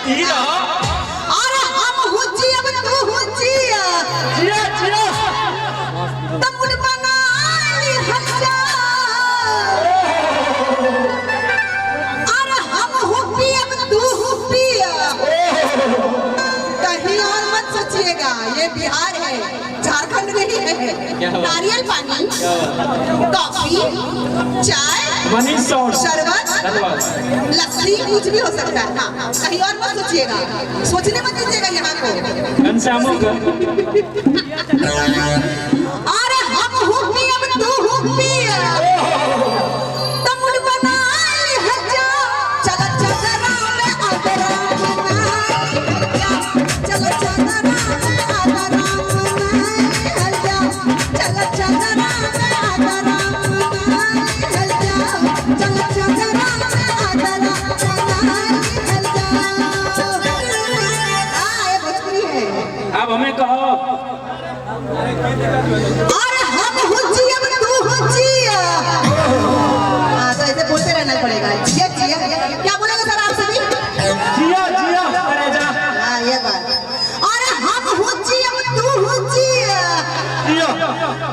ती रहो। अरे हम हुची अब तू हुची। जिया जिया। तमुन बना ली हच्चा। अरे हम हुपी अब तू हुपी। कहीं और मत सोचिएगा, ये बिहार है, झारखंड नहीं है। नारियल पानी, कॉफी, चाय, शरबत, लस्सी, कुछ भी हो सकता है। हाँ, कहीं और मत सोचिएगा, सोचने मत दीजिएगा यहाँ को। अरे हम हुपी अब तू हुपी। तमुन बना ली हच्चा। चल चदरा में आदरा मना ली हच्चा। चल चदरा में आदरा मना ली हच्चा। चल चदरा में आदरा मना ली हच्चा। चल चदरा में आदरा मना ली हच्चा। हाँ, ये भोजपुरी है। अब हमें कहो। अरे हम हुची अब तू हुची। हाँ, तो ऐसे बोलते रहना पड़ेगा। जिया जिया। क्या बोलेंगे सर आप सभी? जिया जिया। अरे जा। हाँ, ये बात। अरे हम हुची अब तू हुची। जिया।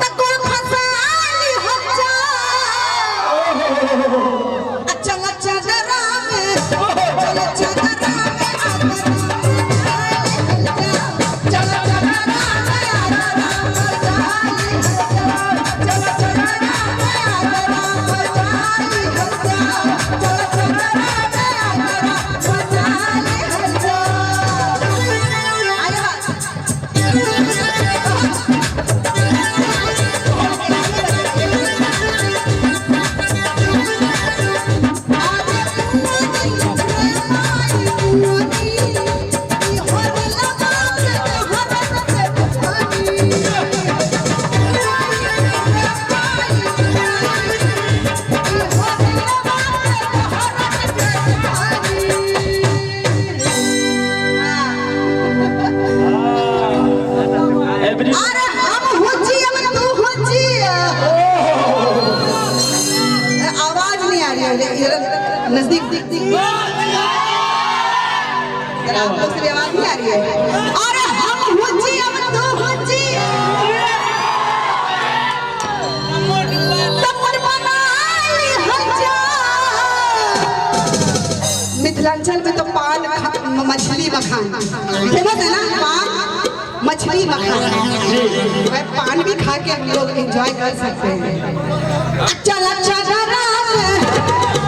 तको फंसा ली हच्चा। चल चदरा में, चल चदरा में आदरा मना ली हच्चा। चल चदरा में आदरा मना ली हच्चा। चल चदरा में आदरा मना ली हच्चा। चल चदरा में आदरा मना ली हच्चा। आगे बात। एवरी अरे हम हुची अब तू हुची। आवाज नहीं आ रही है इधर नजदीक। जरा आप लोग से भी आवाज नहीं आ रही है। अरे हम हुची अब तू हुची। तमुन बना ली हच्चा। मिथिलांचल में तो पान मछली मखान फेमस है ना। पान मछली मखान, भाई पान भी खा के हम लोग एंजॉय कर सकते हैं। चल चदरा में,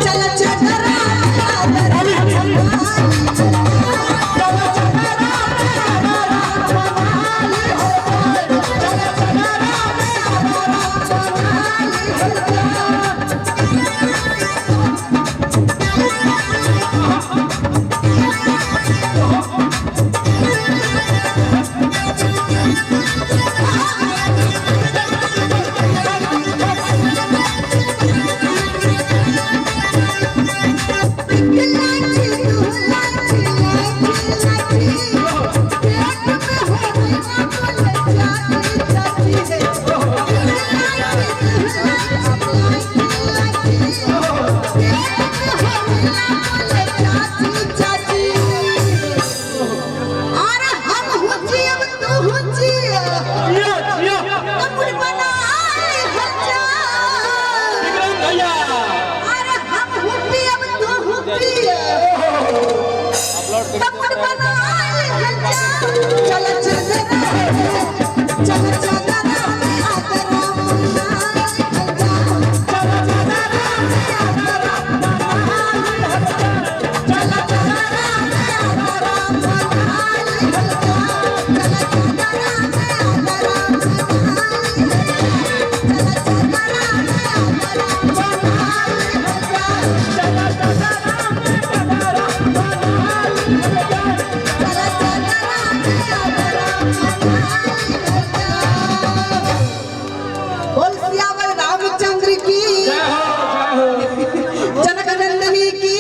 चल चदरा में आदरा चल चदरा में आदरा मना ली हच्चा। चल चदरा में आदरा मना ली हच्चा। लाची तू लाची लाची लाची, पेट में हो गया बोले चाची चाची है। लाची तू लाची लाची लाची, पेट में हो गया बोले चाची चाची। अरे हम हुची अब तू हुची। जिया जिया। तमुन बना ली हच्चा। विक्रम भैया। अरे हम हुपी अब तू हुपी। तमुन बना ली हच्चा। चल चदरा में, चल चदरा में आदरा मना ली हच्चा। चल चदरा में आदरा मना ली हच्चा। चल चदरा में आदरा मना ली हच्चा। चल चदरा में आदरा मना ली हच्चा। चल चदरा में आदरा मना ली हच्चा। चल चदरा में आदरा मना ली हच्चा। चल चदरा में आदरा मना ली हच्चा। बोल सियावर रामचंद्र की, जय हो जय हो। जनक नंदिनी की।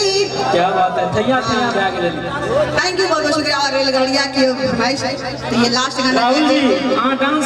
क्या बात है, थैया थैया बैग ले ली। Thank you, बहुत बहुत शुक्रिया। और रेलगाड़िया की फरमाइश है तो ये लास्ट गाना। राहुल जी, हाँ डांस।